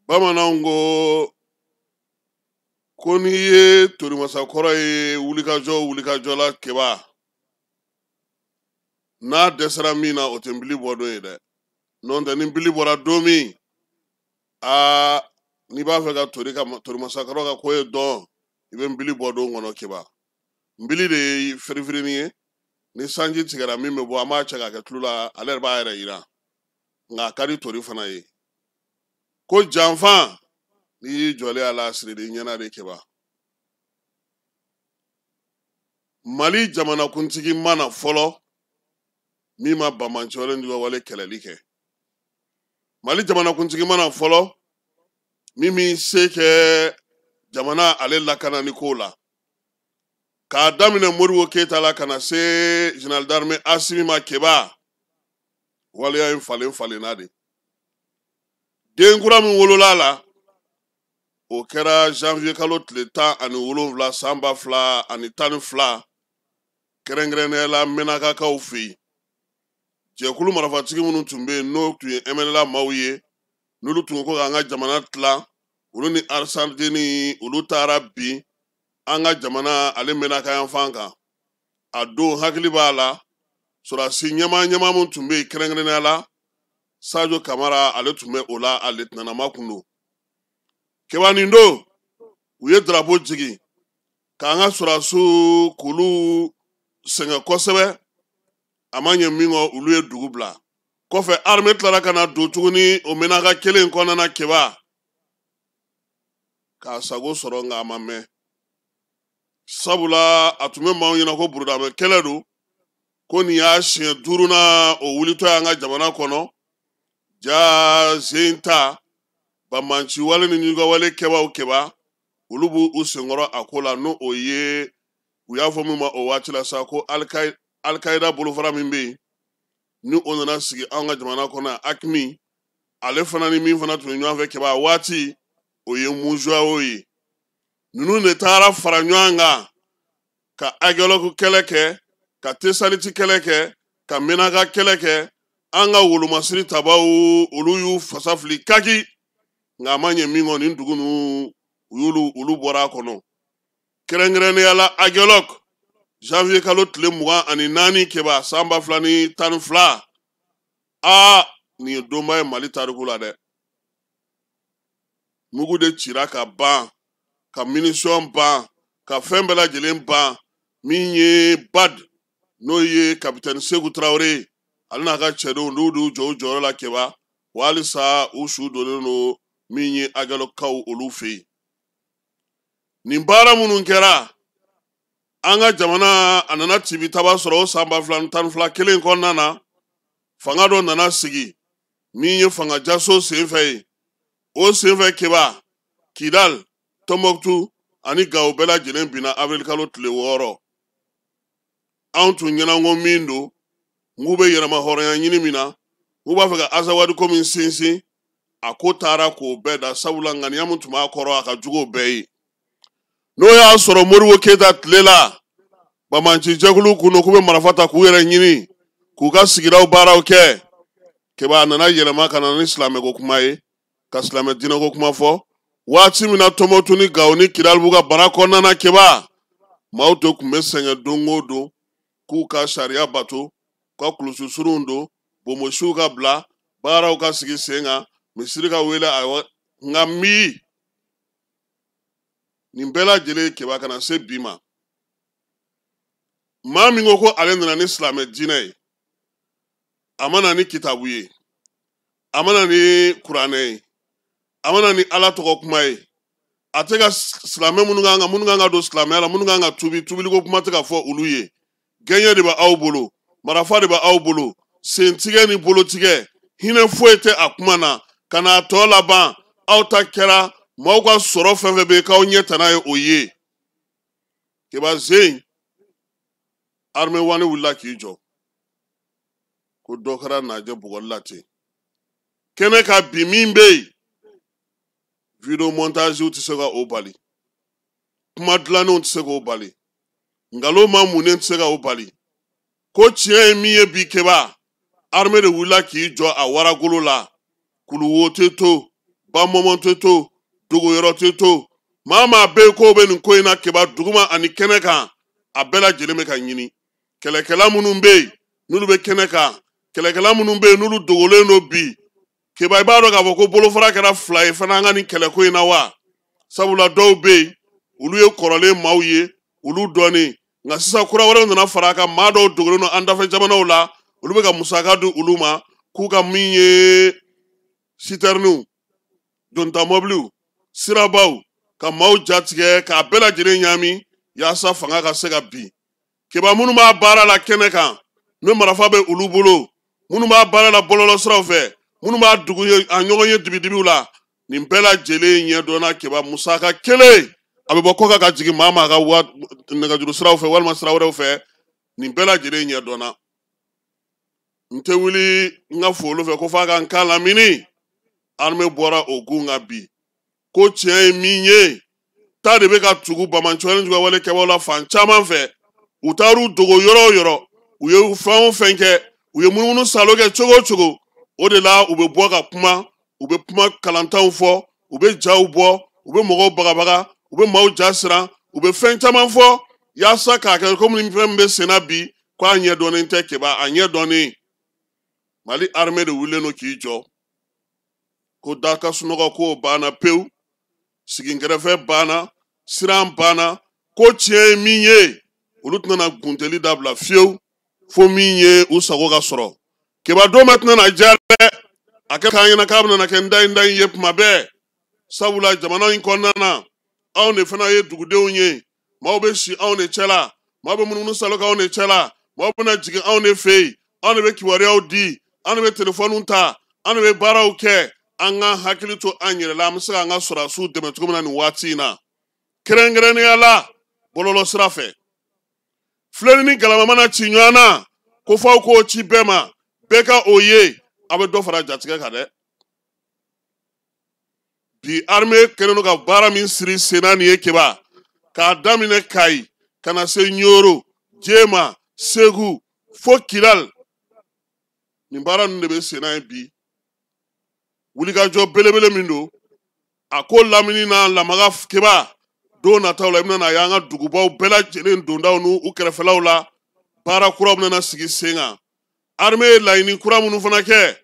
Bamananw ko ko n'i ye torimasakɔrɔ ye wulikajɔ la Keba, n'a dɛsɛra min na, o tɛ nbili bɔ don ye dɛ. N'o tɛ, ni nbili bɔra don min, aa, n'i b'a fɛ ka tori ka torimasakɔrɔ ka ko ye dɔn, i bɛ nbili bɔ don kɔnɔ. Keba, nbili de ye firifirinin ye, ni sanji tigɛra, min bɛ bɔ, an b'a cɛ k'a kɛ tulu la, ale yɛrɛ b'a yɛrɛ yira. Nka a ka di tori fana ye ko janfa, n'i y'i jɔlen a la, a sirili ɲɛna de. Keba, Mali jamanakuntigi ma na fɔlɔ min ma banbaanciwale ni wale kɛlɛli kɛ. Mali jamanakuntigi ma na fɔlɔ min m'i se kɛ jamana ale lakanani ko la, k'a daminɛ Modibo Keyita la ka na se général d'armée Asimi ma. Keba, waleya in falen falenna de. Den kura min wolola la, o kɛra janvier kalo tile 17, san 2012, kɛrɛnkɛrɛnnenya la Mɛnakakaw fɛ yen. Jɛkulu marifatigi minnu tun bɛ yen, n'o tun ye MNLA maaw ye, n'olu tun ko k'an ka jamana tilan, olu ni Arisadeni, olu taara bin an ka jamana ale Mɛnaka yanfan kan. A don, hakili b'a la, sɔrɔdasi ɲɛmaa ɲɛmaa min tun bɛ yen, kɛrɛnkɛrɛnnenya la Sajo Kamara, ale tun bɛ o la, a lieutenant kun don. Keba, nin don, u ye drapeau jigin k'an ka sɔrɔdasiw k'olu sɛgɛn kosɛbɛ. A ma ɲɛ min kɔ, olu ye dugu bila kɔfɛ. Armée tilara ka na don tuguni o Mɛnaka kelen kɔnɔna na, Keba, k'a sago sɔrɔ, nka a ma mɛn, sabula a tun bɛ maaw ɲɛna ko burudamɛ kɛlɛ don, ko nin y'a siɲɛ duurunan o wulitɔ y'an ka jamana kɔnɔ. Ja sen ta banbanci wale ni ɲugawale kɛbaw, Keba, olu b'u senkɔrɔ a ko la, n'o o ye u y'a fɔ min ma o waati la sa ko Alikaida bolofara min bɛ yen, ni o nana sigi an ka jamana kɔnɔ, AQMI, ale fana ni min fana tun bɛ ɲɔgɔn fɛ, Keba, waati o ye MUJAO ye. Ninnu de taara fara ɲɔgɔn kan ka Aguelhok kɛlɛ kɛ, ka Tesaliti kɛlɛ kɛ, ka Menaka kɛlɛ kɛ. An ka wolomasiri tabaw, olu y'u fasa fili kaki, nka a ma ɲɛ min kɔ, nin dugu ninnu, u y'olu olu bɔra a kɔnɔ, kɛrɛnkɛrɛnnenya la Aguelhok, janvier kalo tile 24, Keba, san 2012. Aa, nin ye donba ye Mali tariku la dɛ. Mugu de cira ka ban, ka munition ban, ka fɛn bɛɛ lajɛlen ban. Min ye BAD, n'o ye capitaine Seku Tarawele, ale n'a ka cɛdenw, n'u y'u jɔ u jɔyɔrɔ la, Keba, wa halisa u su donnen don min ye Aguelhokkaw olu fɛ yen. Nin baara minnu kɛra an ka jamana, a nana tibi taba sɔrɔ o san 2012 kelen kɔnɔna na. Fanga dɔ nana sigi min ye fanga jaso senfɛ ye. O senfɛ, Keba, Kidal, Tɔnbɔkutu ani Gawo bɛɛ lajɛlen binna avril kalo tile 6. Anw tun ɲɛnanko min don, n k'u bɛ yɛrɛma hɔrɔnya ɲini min na, k'u b'a fɛ ka Azawadi ko min sinsin, a ko taara k'o bɛɛ da, sabula ŋaniya min tun b'a kɔrɔ, a ka jugu o bɛɛ ye. N'o y'a sɔrɔ Modibo Keyita tile la, banbanci jɛkulu kun don k'u bɛ marifa ta k'u yɛrɛ ɲini, k'u ka sigidaw baaraw kɛ. Keba, a nana yɛlɛma ka na ni silamɛko kuma ye, ka silamɛ diinɛko kuma fɔ. Waati min na Tɔnbɔkutu ni Gawo ni Kidali b'u ka bara kɔnɔna na, Keba, maaw de tun bɛ sɛgɛn don o don k'u ka sariya bato, ka kulusi surunw don, bonbosiw ka bila, baaraw ka sigi sen kan, misiri ka wele. Ayiwa, nka min nin bɛɛ lajɛlen, Keba, ka na se bi ma, maa min ko ko ale nana ni silamɛ diinɛ ye, a ma na ni kitabu ye, a ma na ni kuranɛ ye, a ma na ni Ala tɔgɔ kuma ye, a tɛ ka silamɛ minnu kan ka don silamɛya la, minnu kan ka tubi, tubiliko kuma tɛ ka fɔ olu ye. Gɛɲɛ de bɛ aw bolo, marafa de bɛ aw bolo, sentigɛ ni bolotigɛ, hinɛ foyi tɛ a kuma na. Ka n'a tɔ laban, aw ta kɛra maaw ka sɔrɔ fɛn fɛn bɛ yen, k'aw ɲɛ tana ye o ye. Keba, zen armée wani wulila k'i jɔ ko dɔ kɛra najɛ bugɔli la ten kɛnɛ ka bi. Min bɛ yen, vidéo montage tɛ se ka o bali, kuma dilannenw tɛ se k'o bali, nkalon ma munnen tɛ se ka o bali. Ko tiɲɛ ye min ye bi, Keba, armée de wulila k'i jɔ a waragolo la, kuluwo tɛ to. Ba mɔmɔ tɛ to, dogo yɔrɔ tɛ to, maa maa bɛ yen k'o bɛ nin ko in na Keba, duguma ani kɛnɛ kan, a bɛɛ lajɛlen bɛ ka ɲini. Kɛlɛkɛla minnu bɛ yen n'olu bɛ kɛnɛ kan, kɛlɛkɛla minnu bɛ yen n'olu dogolen don bi, Keba, i b'a dɔn k'a fɔ ko bolofara kɛra 2 ye fana an ka nin kɛlɛko in na wa? Sabula dɔw bɛ yen olu ye kɔrɔlen maaw ye, olu dɔnnen, nka sisan kura wɛrɛw nana fara a kan. Maa dɔw dogolen don an dafɛ jamanaw la, olu bɛ ka musaka di olu ma k'u ka min ye sitɛriniw, donta mɔbiliw, sirabaw, ka maaw jatigɛ k'a bɛɛ lajɛlen ɲaami yaasa fanga ka se ka bin. Keba, minnu b'a baara la kɛnɛ kan, n'o marafa bɛ olu bolo, minnu b'a baara la bɔlɔlɔsiraw fɛ, minnu b'a dugu ye a ɲɔgɔn ye dibidibiw la, nin bɛɛ lajɛlen ɲɛdɔnna. Keba, musaka kelen a bɛ bɔ kɔkan ka jigin maa maa ka wa nɛgɛjuru siraw fɛ walima sira wɛrɛw fɛ, nin bɛɛ lajɛlen ɲɛdɔnna. N tɛ wuli n ka fo olu fɛ ko f'a ka n kan lamini. Armée bɔra o gun kan bi ko tiɲɛ ye min ye, ta de bɛ ka tugu bamancɔni juguya wale kɛbaaw la fan caman fɛ. U taar'u dogo yɔrɔ o yɔrɔ, u ye fɛn o fɛn kɛ, u ye munumunu salo kɛ cogo o cogo, o de la u bɛ bɔ ka kuma, u bɛ kuma kalantanw fɔ, u bɛ jaw bɔ, u bɛ mɔgɔw bagabaga, u bɛ maaw ja siran, u bɛ fɛn caman fɔ yaasa k'a kɛ komi fɛn min bɛ sen na bi k'a ɲɛdɔnnen tɛ. Keba, a ɲɛdɔnnen. Mali armée de wulilen don k'i jɔ ko da ka sunɔgɔ k'o banna pewu, sigi kɛrɛfɛ banna, siran banna, ko tiɲɛ ye min ye, olu tɛna gunteli dabila fiyewu fo min ye u sago ka sɔrɔ. Keba, don ma tɛna na diya dɛ, a kɛ k'an ɲɛna k'a bɛna kɛ n da in da in ye kuma bɛɛ, sabula jamana in kɔnɔna na, anw de fana ye dugudenw ye, maaw bɛ si anw de cɛla, maaw bɛ munumunu salo k'anw de cɛla, maaw bɛna jigin anw de fɛ yen, anw de bɛ kibaruyaw di, anw de bɛ telefɔniw ta, anw de bɛ baaraw kɛ. An ka hakili to an yɛrɛ la, an bɛ se k'an ka sɔrɔdasiw dɛmɛ cogo min na nin waati in na, kɛrɛnkɛrɛnnenya la bɔlɔlɔ sira fɛ. Filɛli ni galama mana ci ɲɔgɔn na ko f'aw k'o ci bɛɛ ma, bɛɛ ka o ye, a bɛ dɔ fara jatigɛ kan dɛ. Bi armée kɛlen don ka baara min siri sen na nin ye, Keba, k'a daminɛ Kayi ka na se Ɲoro, Jema, Segu fo Kidal, nin baara ninnu de bɛ sen na ye bi. Wulikajɔ belebele min don a ko lamini n'a lamaga, Keba, don nataw la i bɛna n'a ye an ka dugubaw bɛɛ lajɛlen dondaw n'u kɛrɛfɛlaw la, baara kuraw bɛna sigi sen kan. Armée ye laɲini kura minnu fana kɛ,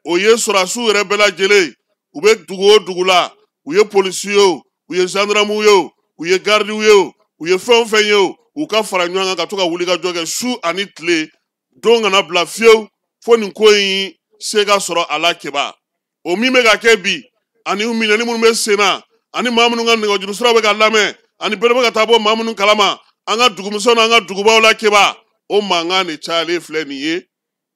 o ye sɔrɔdasiw yɛrɛ bɛɛ lajɛlen, u bɛ dugu o dugu la, u ye polisi ye o, u ye gendarme ye o, u ye gardiw ye o, u ye fɛn o fɛn ye o, u ka fara ɲɔgɔn kan ka to ka wulikajɔ kɛ su ani tile, don kana bila fiyewu fo nin ko in se ka sɔrɔ a la. Keba, o min bɛ ka kɛ bi, ani minɛni minnu bɛ sen na, ani maa minnu ka nɛgɛjuru siraw bɛ ka lamɛn, ani bɛɛ bɛ ka taa bɔ maa minnu kalama an ka dugumisɛnw n'an ka dugubaw la, Keba, o mankan de cayalen filɛ nin ye.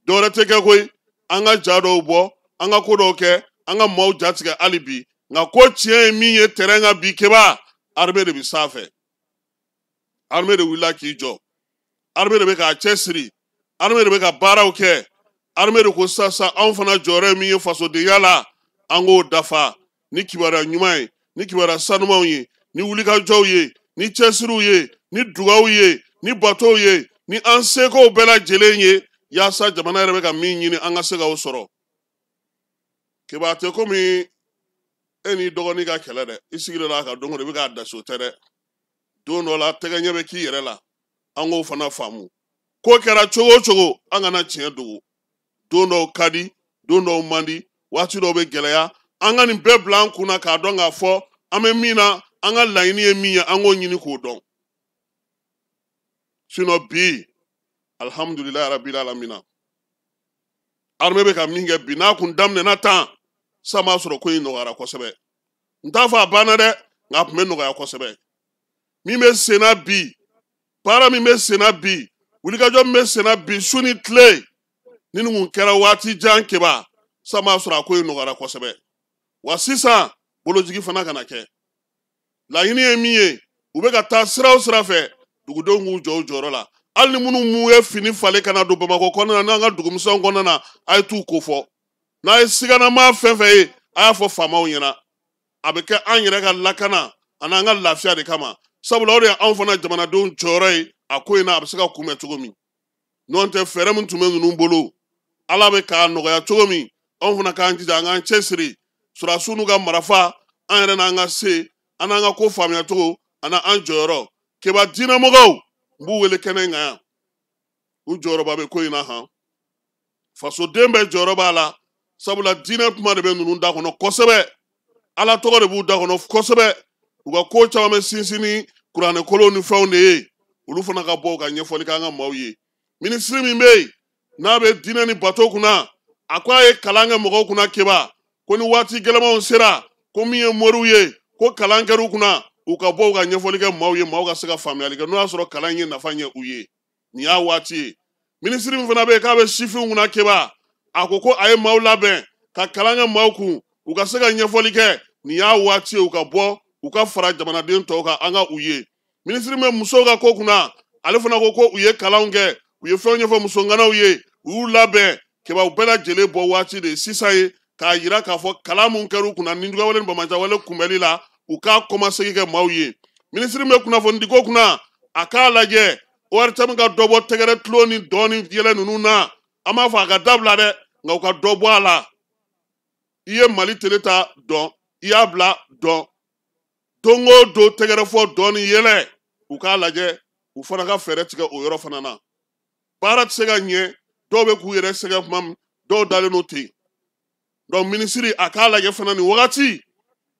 Dɔwɛrɛ tɛ kɛ koyi, an ka ja dɔw bɔ, an ka ko dɔw kɛ, an ka maaw ja tigɛ hali bi. Nka ko tiɲɛ ye min ye terrain kan bi, Keba, armée de bɛ sanfɛ, armée de wulila k'i jɔ, armée de bɛ k'a cɛsiri, armée de bɛ ka baaraw kɛ, armée de ko sisan anw fana jɔyɔrɔ ye min ye fasodenya la, an k'o dafa ni kibaruya ɲuman ye, ni kibaruya sanumanw ye, ni wulikajɔw ye, ni cɛsiriw ye, ni dugaw ye, ni batow ye, ni an sekow bɛɛ lajɛlen ye, yaasa jamana yɛrɛ bɛ ka min ɲini, an ka se k'o sɔrɔ. Keba, a tɛ komi e n'i dɔgɔnin ka kɛlɛ dɛ, i sigilen don a kan don o don, i bɛ k'a dasi, o tɛ dɛ. Don dɔ la, tɛgɛ ɲɛ bɛ k'i yɛrɛ la, an k'o fana faamu. Ko kɛra cogo o cogo, an kana tiɲɛ dogo. Don dɔw ka di, don dɔw man di, waati dɔw bɛ gɛlɛya. An ka nin bɛɛ bila an kunna k'a dɔn k'a fɔ an bɛ min na, an ka laɲini ye min ye, an k'o ɲini k'o dɔn. Sinon bi, alhamdulilayi rabil alamina, armée bɛ ka min kɛ bi, n'a kun daminɛna tan sisan, b'a sɔrɔ ko in nɔgɔyara kosɛbɛ. N t'a fɔ a banna dɛ, nka a tun bɛ nɔgɔya kosɛbɛ. Min bɛ senna bi, baara min bɛ senna bi, wulikajɔ min bɛ senna bi su ni tile, ni nin kun kɛra waati jan, Keba, sisan b'a sɔrɔ a ko in nɔgɔyara kosɛbɛ. Wa sisan bolojigi fana kana kɛ. Laɲini ye min ye, u bɛ ka taa sira o sira fɛ, dugudenw k'u jɔ u jɔyɔrɔ la. Hali ni minnu m'u ye fini falen ka na don Bamakɔ kɔnɔna na, n'an ka dugumisɛnw kɔnɔna na, a ye t'u ko fɔ. N'a ye siganama fɛn fɛn ye, a y'a fɔ faamaw ɲɛna. A bɛ kɛ an yɛrɛ ka lakana ani an ka lafiya de kama, sabula o de ye anw fana jamanadenw jɔyɔrɔ ye a ko in na, a bɛ se ka kunbɛn cogo min. N'o tɛ, fɛɛrɛ min tun bɛ ninnu bolo, Ala bɛ k'a nɔgɔya cogo min, anw fana k'an jija, an k'an cɛsiri. Sɔrɔdasiw n'u ka marafa, an yɛrɛ n'an ka se, an n'an ka ko faamuya cogo, an n'an jɔyɔrɔ. Keba diinɛmɔgɔw, n b'u wele kɛnɛ in kan yan. U jɔyɔrɔba bɛ ko in na han. Fasoden bɛɛ jɔyɔrɔ b'a la, sabula diinɛ kuma de bɛ ninnu da kɔnɔ kosɛbɛ. Ala tɔgɔ de b'u da kɔnɔ kosɛbɛ. U ka ko caman bɛ sinsin ni kuranɛkolow ni fɛnw de ye. Olu fana ka bɔ u ka ɲɛfɔli kɛ an ka maaw ye. Minisiri min bɛ yen n'a bɛ diinɛ ni bato kunna, a ko a ye kalan kɛ mɔgɔw kunna Keba, ko ni waati gɛlɛmanw sera, ko min ye moriw ye, ko kalan kɛr'u kunna, u ka bɔ u ka ɲɛfɔli kɛ maaw ye, maaw ka se ka faamuyali kɛ, n'o y'a sɔrɔ kalan ye nafa ɲɛ u ye. Nin y'a waati ye. Minisiri min fana bɛ yen k'a bɛ sifinw kunna Keba, a ko ko a ye maaw labɛn ka kalan kɛ maaw kun, u ka se ka ɲɛfɔli kɛ. Nin y'a waati ye u ka bɔ, u ka fara jamanaden tɔw kan, an ka u ye. Minisiri min bɛ musow ka ko kunna, ale fana ko ko u ye kalanw kɛ, u ye fɛnw ɲɛfɔ musoŋanaw ye, u y'u labɛn. Keba, u bɛɛ lajɛlen bɔ waati de ye sisan ye, k'a yira k'a fɔ kalan mun kɛr'u kunna nijuguyawale ni banbaanciwale kunbɛli la, u k'a kɔmasegin kɛ maaw ye. Minisiri min bɛ kunnafonidiko kunna, a k'a lajɛ ORTM ka dɔ bɔ tɛgɛrɛ tulon ni dɔn ni yɛlɛ ninnu na. An b'a fɔ a ka dabila dɛ, nka u ka dɔ bɔ a la. I ye Mali tele ta dɔn, i y'a bila dɔn, don o don tɛgɛrɛ fɔ dɔn ni yɛlɛ, u k'a lajɛ u fana ka fɛɛrɛ tigɛ o yɔrɔ fana na. Baara tɛ se ka ɲɛ, dɔw bɛ k'u yɛrɛ sɛgɛn tuma min, dɔw dalen don ten. Donc minisiri a k'a lajɛ fana nin wagati,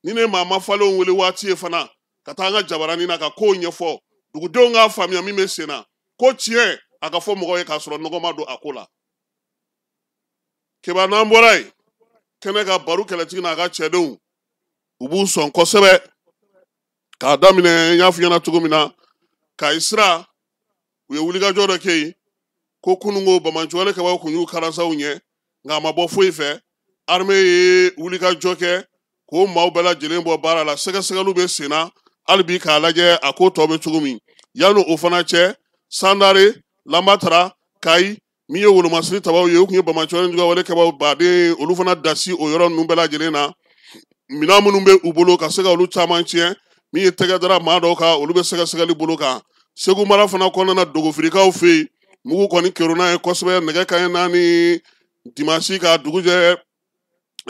ni ne maa ma falenw wele waati ye fana, ka taa an ka jabaranin na ka kow ɲɛfɔ dugudenw k'a faamuya min bɛ sen na, ko tiɲɛ a ka fɔ mɔgɔw ye k'a sɔrɔ nɔgɔ ma don a ko la. Keba, n'an bɔra yen, kɛnɛ ka baro kɛlɛtigi n'a ka cɛdenw, u b'u sɔn kosɛbɛ. K'a daminɛ n y'a f'i ɲɛna cogo min na, Kayi sira, u ye wulikajɔ dɔ kɛ yen, ko kununko banbaanciwale kɛbagaw kun y'u karansaw ɲɛ, nka a ma bɔ foyi fɛ. Armée ye wulikajɔ kɛ k'o maaw bɛɛ lajɛlen bɔ baara la. Sɛgɛsɛgɛliw bɛ sen na hali bi k'a lajɛ a ko tɔ bɛ cogo min. Yanni o fana cɛ, Sandare, Lambatara, Kayi, min ye wolomasiri tabaw ye, u kun ye banbaanciwale juguyawale kɛbagaw baden, olu fana dasi o yɔrɔ ninnu bɛɛ lajɛlen na. Minɛn minnu bɛ u bolo ka se ka olu caman tiɲɛ, min ye tɛgɛ dara maa dɔw kan, olu bɛ sɛgɛsɛgɛli bolo kan. Segu mara fana kɔnɔna na, dogofirikaw fɛ yen, mugu kɔni kerunna ye kosɛbɛ nɛgɛ kanɲɛ 4 dimansi ka dugujɛ,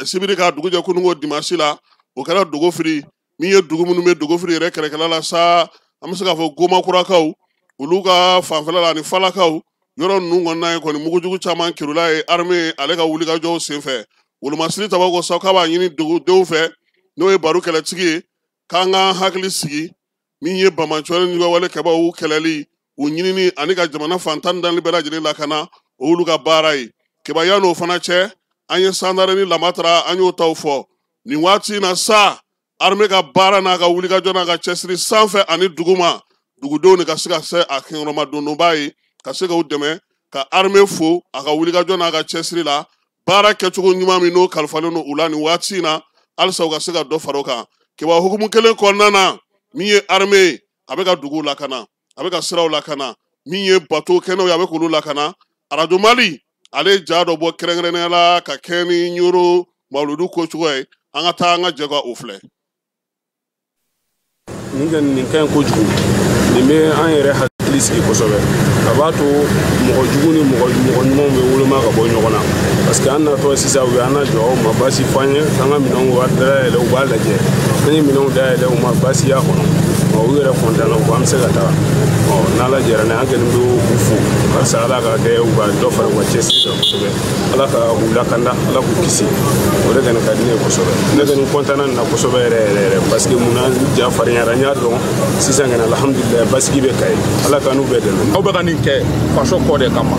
sibiri ka dugujɛ kununko dimansi la, o kɛra dogofiri. Min ye dugu minnu bɛ dogofiri yɛrɛ kɛrɛkɛla la sa, an bɛ se k'a fɔ gomakurakaw, olu ka fanfɛla la ani falakaw, yɔrɔ ninnu kɔnɔna ye kɔni mugujugu caman kerula ye armée ale ka wulikajɔw senfɛ. Wolomasiri tabaw ko sa k'a b'a ɲini dugudenw fɛ, n'o ye baro kɛlɛtigi ye, k'an k'an hakili sigi. Min ye banbaanciwale ni juguyawale kɛbagaw kɛlɛli, u ɲinini ani ka jamana fantan dali bɛɛ lajɛlen lakana, o y'olu ka baara ye. Keba, yan'o fana cɛ, an ye Sandare ni Lamatara, an y'o taw fɔ. Nin waati in na sa, armée ka baara n'a ka wulikajɔ n'a ka cɛsiri sanfɛ ani duguma, dugudenw de ka se ka se a kɛnkɔrɔma dondonba ye, ka se k'u dɛmɛ ka armée fo a ka wulikajɔ n'a ka cɛsiri la, baara kɛcogo ɲuman min n'o kalifalen don u la nin waati in na, halisa u ka se ka dɔ fara o kan. Keba, hukumu kelen kɔnɔna na, min ye armée ye, a bɛ ka duguw lakana, a bɛ ka siraw lakana, min ye bato kɛnɛw ye, a bɛ k'olu lakana. Arajo Mali ale ye ja dɔ bɔ kɛrɛnkɛrɛnnenya la ka kɛɲɛ ni Ɲoro mawuludu ko cogoya ye. An ka taa an ka jɛ ka o filɛ. Nin kɛ nin ka ɲi kojugu, nin bɛ an yɛrɛ hakili sigi kosɛbɛ. A b'a to mɔgɔ jugu ni mɔgɔ ɲumanw bɛ woloma ka bɔ ɲɔgɔn na, parce que an natɔ sisan u y'an lajɔ, u ma baasi f'an ye, k'an ka minɛnw dayɛlɛ, u b'a lajɛ, an ye minɛnw dayɛlɛ, u ma baasi y'a kɔnɔ, u yɛrɛ kɔntanna, u ko an bɛ se ka taga. N'Ala jɛra n'a ye, an kɛlen bɛ u fo halisa, Ala ka kɛ u ka dɔ fara u ka cɛsiri kan kosɛbɛ, Ala ka u lakanda, Ala k'u kisi, o de kɔni ka di ne ye kosɛbɛ. Ne kɔni kɔntanna nin na kosɛbɛ yɛrɛ yɛrɛ yɛrɛ, parce que munna ja farinyara, n y'a dɔn sisan kɔni alhamdulilayi basigi bɛ Kayi, Ala ka n'u bɛɛ dɛmɛ. Aw bɛ ka nin kɛ faso kɔ de kama,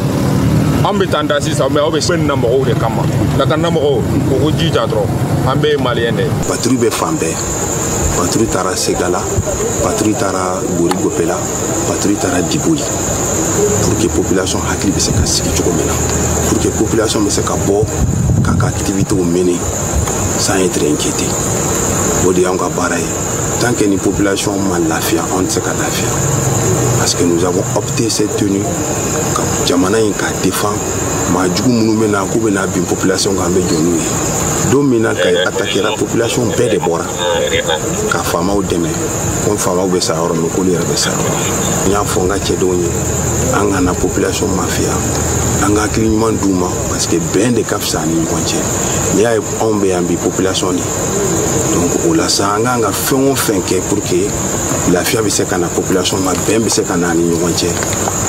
an bɛ taa da sisan, mais aw bɛ nin na mɔgɔw de kama, lakana mɔgɔw u ko jija dɔrɔn, an bɛɛ ye maliyɛn de ye. Patrouille bɛ fan bɛɛ, patrouille taara Segala, patrouille taara Borigopela, patrouille taara Diboli, pour que population hakili bɛ se ka sigi cogo min na, pour que population bɛ se ka bɔ k'a ka activités mener sans être inquiété. O de y'anw ka baara ye. Tant que ni population ma lafiya, anw tɛ se ka lafiya, parce que nous avons opté cette tenue ka jamana in k'a défend. Maa jugu minnu bɛ na k'u bɛ na bin population kan, an bɛ jɔ n'u ye. Don min na Kayi attaquera, population bɛɛ de bɔra ka faamaw dɛmɛ. Ko faamaw bɛ sa yɔrɔ min, k'olu yɛrɛ bɛ sa yɔrɔ min. N y'a fɔ n ka cɛdenw ye, an kana population mafiya, an ka hakili ɲuman d'u ma, parce que bɛn de ka fisa an ni ɲɔgɔn cɛ. N'i y'a ye anw bɛ yan bi, population de. Donc o la sa, an kan ka fɛn o fɛn kɛ pour que lafiya bɛ se ka na population ma, bɛn bɛ se ka na an ni ɲɔgɔn cɛ,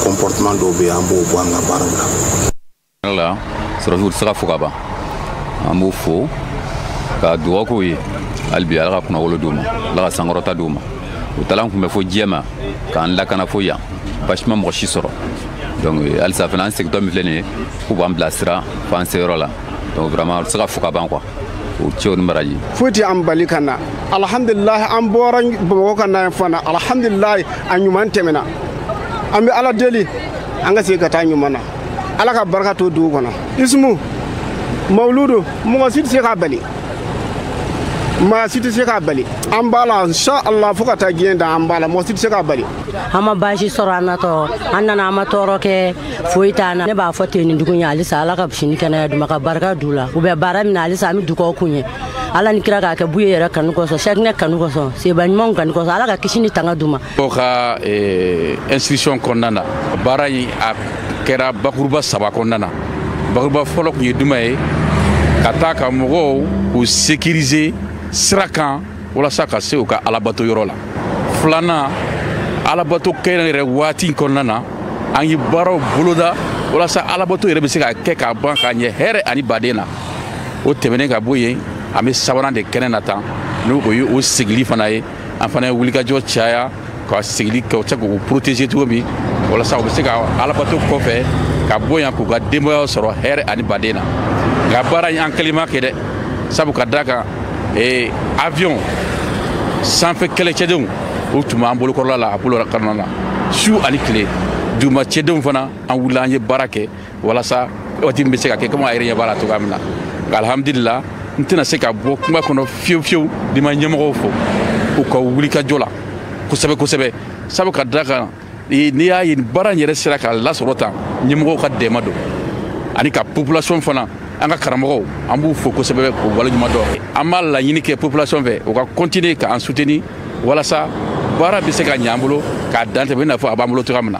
comportement dɔw bɛ yen, an b'o bɔ an ka baaraw la. La sɔrɔsiw tɛ se ka fo ka ban. An b'u fo ka dugawu k'u ye hali bi, Ala ka kunnawolo d'u ma, Ala ka sankɔrɔta d'u ma. U taara an kunbɛ fo diɲɛ ma k'an lakana fo yan, basi ma mɔgɔ si sɔrɔ. Donc halisa fana, an segintɔ min filɛ nin ye, k'u b'an bilasira fo an seyɔrɔ la. Donc vraiment, u tɛ se ka fo ka ban quoi, o cɛw ni baraji. Foyi tɛ an bali ka na, alhamdulilahi. An bɔra Bamakɔ ka na yan fana, alhamdulilahi, a ɲuman tɛmɛna. An bɛ Ala deli, an ka segin ka taa ɲuman na. Ala ka barika to dugu kɔnɔ. Ismu mawuludu, mɔgɔ si tɛ se k'a bali, maa si tɛ se k'a bali. An b'a la inshallah fo ka taa diɲɛ dan, an b'a la, mɔgɔ si tɛ se k'a bali. An ma baasi sɔrɔ an natɔ, an nana, an ma tɔɔrɔ kɛ foyi t'an na. Ne b'a fɔ ten nin dugu ye halisa, Ala ka sini kɛnɛya d'u ma, ka barika d'u la. U bɛ baara min na halisa, an bɛ dugawu k'u ye, Ala ni kira k'a kɛ buye yɛrɛ kanu kosɔn, Sɛkinɛ kanu kosɔn, seba ɲumanw kanu kosɔn, Ala ka kisi ni tanga d'u ma. O ka instruction kɔnɔna na, baara in a kɛra bakuruba saba kɔnɔna na. Bakuruba fɔlɔ tun ye jumɛn ye? Ka taa ka mɔgɔw k'u sécuriser sira kan walasa ka se u ka alabato yɔrɔ la. Filanan, alabato kɛnɛ yɛrɛ waati kɔnɔna na, an ye baaraw boloda walasa alabato yɛrɛ bɛ se ka kɛ k'a ban k'a ɲɛ hɛrɛ ani baden na. O tɛmɛnen ka bɔ yen, an bɛ sabanan de kɛnɛ na tan, n'o o ye o sigili fana ye. An fana ye wulikajɔ caya ka sigili kɛ, o tɛ se k'u protéger cogo min walasa u bɛ se ka alabato kɔfɛ ka bɔ yan k'u ka denbayaw sɔrɔ hɛrɛ ani baden na. Nka baara in, an kelen ma kɛ dɛ, sabu ka d'a kan avion sanfɛ kɛlɛcɛdenw, o tun b'an bolokɔrɔla la, a bolo kɔnɔna na su ani tile. Duguma cɛdenw fana, an wulila, an ye baara kɛ walasa waati min bɛ se ka kɛ komi a yɛrɛ ɲɛ b'a la cogoya min na. Nka alhamdulila, n tɛna se ka bɔ kuma kɔnɔ fiyewu fiyewu ni ma ɲɛmɔgɔw fo u ka wulikajɔ la kosɛbɛ kosɛbɛ, sabu ka da kan, n'i y'a ye baara in yɛrɛ sera ka lasɔrɔ tan, ɲɛmɔgɔw ka dɛmɛ don ani ka population fana, an ka karamɔgɔw, an b'u fo kosɛbɛ k'u waleɲuman dɔn. An b'a laɲini kɛ population fɛ, u ka continuer k'an soutenir walasa baara bɛ se ka ɲɛ an bolo k'a dan tɛmɛ i n'a fɔ a b'an bolo cogoya min na.